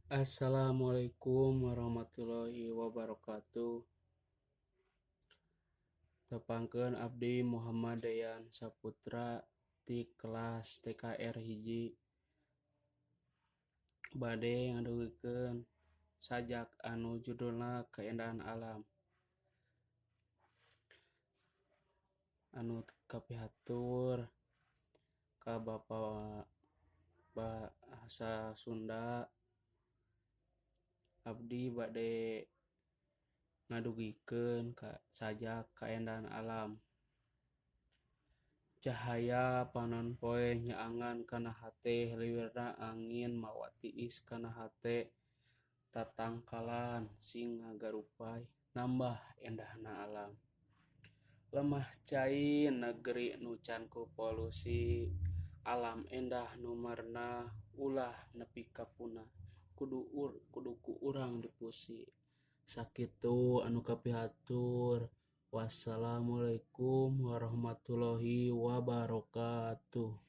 Assalamualaikum warahmatullahi wabarakatuh. Tepangkeun abdi Muhammad Dayan Saputra ti kelas TKR 1 bade ngadugikeun sajak anu judulna Kaendahan Alam. Anu kapihatur ka Bapak Bahasa Sunda, abdi bade ngadugikeun ka sajak Kaendahan Alam. Cahaya panon poe nyaangan kana hate, liwirna angin mawa tiis kana hate, tatangkalan sing ngagarupay nambah endahna alam. Lemah cai negeri nu can ku polusi, alam endah nu merenah ulah nepi ka punah kudu ku urang dipusi. Sakitu anu kapihatur. Wassalamualaikum warahmatullahi wabarakatuh.